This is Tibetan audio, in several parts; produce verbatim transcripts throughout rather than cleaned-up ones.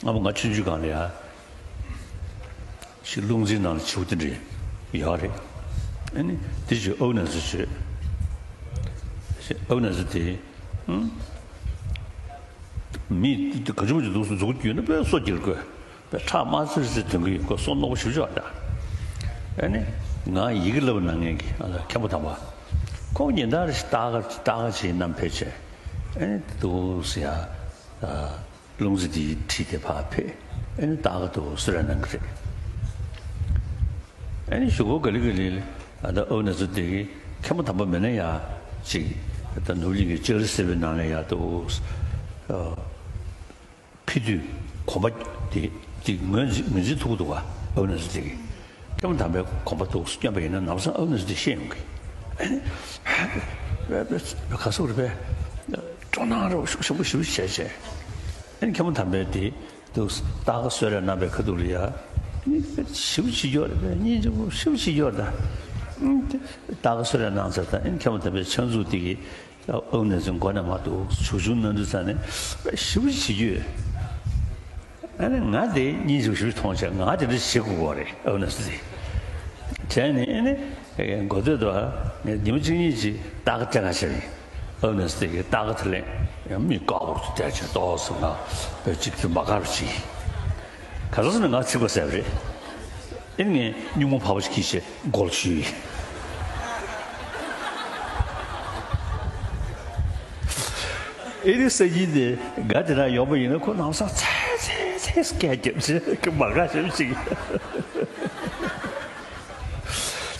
སྔ་མོ་ང་ཆུང་ཆུང་སྒང་ལ་ཡ། ཞིག་རླུང་རྩའི་ནང་ལ་བྱིའུ་དེ་འདྲ་ཡོད་རེད། ཨ་ནི་དེ་ཅིག་ཨའུ་ན་ཟི་བྱོས། ཞེས་ཨའུ་ན་ཟི་དེ། ཧུམ། མི་དེ་ག་ཅུང་ཅིག་འདུག་སེ་མཛུབ་གུ་བརྒྱུས་ན་དཔེ་སོ་སྐྱིད་དགོས། དཔེ་ཁྲག་དམར་ཙིར་ཙིར་ཐོན་གྱི་ཡོད། ཁོ་སོ་རྣོ་པོ་ཞེ་པོ་ཅིག་ཡོད་ད། ཨ་ནི་ང་ཡི་གེ་བསླབ་གནང་མཁན་གྱི་ཨ་མཁན་པོ་དམ་པ། ཁོང་གཉིས་ད་རེ་ཞིག་ལྟ་ག་ལྟ་ག་བྱེད་ནམ་ཕེབས་བྱས། ཨ་ནི་འདུག་སེ་ཡ། རླུང་རྩ་དེའི་འཁྲིས་དེ་ཕར་ཕེབས། ཨ་ནི་ལྟ་ག་འདུག་སེ་རེ་གནང་གི་རེད། ཨ་ནི་གཞུག་གུ་ག་ལེ་ག་ལེ་ཨ་ད་ཨའུ་ན་ཟི་དེ་གི་མཁན་པོ་དམ་པ་མེད་ན་ཡ་ཅིག་ད་ནོར་བུ་གླིང་གི་ལྕགས་རི་སེར་པོའི་ནང་ལ་ཡ་འདུག་སེ། ཕེབས་དུས་གོམ་པ་དེ་དེ་ངོས་འཛིན་ངོས་འཛིན་ཐུབ་ཀྱི་འདུག་ག་ཨའུ་ན་ཟི་དེ་གི། མཁན་པོ་དམ་པའི་གོམ་པ་འདུག་སེ་བསྐྱོན་པ་ཡིན་ན་ལམ་སང་ཨའུ་ན་ཟི་དེ་ཤེས་ཡོང་གི། ཨ་ནི་ག་སོག་རེད་པས། སྤྲོ་སྣང་རོ་ཤུགས་ཆེན་པོ་ཞེ་པོ་བྱས་བྱས། ཨ་ནི་མཁན་པོ་དམ་པས་དེ་འདུག་སེ་ལྟ་ག་གསོལ་རས་གནང་པའི་ཁ་ཐུག་ལ་ཡ། ཨ་ནི་ཞེ་པོ་བྱེད་ཀྱི་ཡོད་རེད་པས། སྙིང་རྗེ་པོ་ཞེ་པོ་བྱེད་ཀྱི་ཡོད་རེད་ད། ཨ་ནི་ལྟ་ག་གསོལ་རས་གནང་ཚར་ད། ཨ་ནི་མཁན་པོ་དམ་པའི་ཕྱག་མཛུབ་དེ་གི་ཨའུ་ན་ཟི་མགོ་ནས་མར་འདུག་སེ་བྱུག་བྱུག་གནང་དུས་ཙང་ནས་ཞེ་པོ་བྱེད་ཀྱི་ཡོད། ཨ་ནི་ང་དེ་སྙིང་རྗེ་པོ་ཞེ་པོ་མཐོང་བྱས། ང་དེ་འདྲ་བྱེད་དགོས་པ་རེད་ཨའུ་ན་ཟི་དེ། བྱས་ནས་ཨ་ནི་མགོ་སྟོད་དུ་ངས་ཉི་མ་གཅིག་གཉིས་ཅིག་ལྟ་ག་སྤྲད་ག་བྱས་ཡིན། ཨའུ་ན་ཟི་དེ་གི་ལྟ་ག་དེ་ལེན་ཡང་མི་དཀར་པོ་དེ་བྱས་ཏོག་ཙམ་ང་བས་གཅིག་ཏུ་མ་དཀར་བ་ཅིག་ཡིན། ག་ཚོད་ཟེར་ན་ང་ཚིག་པ་ཟེར་བ་རེད། ཨེ་ངས་སྨྱུག་མ་ཕག་པ་ཞིག་གིས་བྱས་མགོ་ལ་གཞུས་ཡིན། ཨེ་ནི་སང་ཉིན་དེ་ང་དེ་ན་ཡོང་པ་ཡིན་ན་ཁོ་ལམ་སང་ཚེ་ཚེ་ཚེ་སྐད་རྒྱབ་བྱས་ཁོ་མ་དགའ་ཞེ་པོ་ཅིག་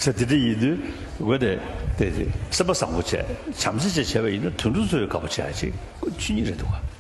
བྱས། དེ་འདྲ་ཡིན་དུས་འོ་དེ་དེ་དེ་སེམས་པ་བཟང་པོ་བྱས། བྱམས་བརྩེ་བྱས་བྱས་པ་ཡིན་ན་དུད་འགྲོ་ཚོས་དགའ་པོ་བྱས་ཅིག་ཁོ་ཆོས་ཉིད་རེད་འདུག་ག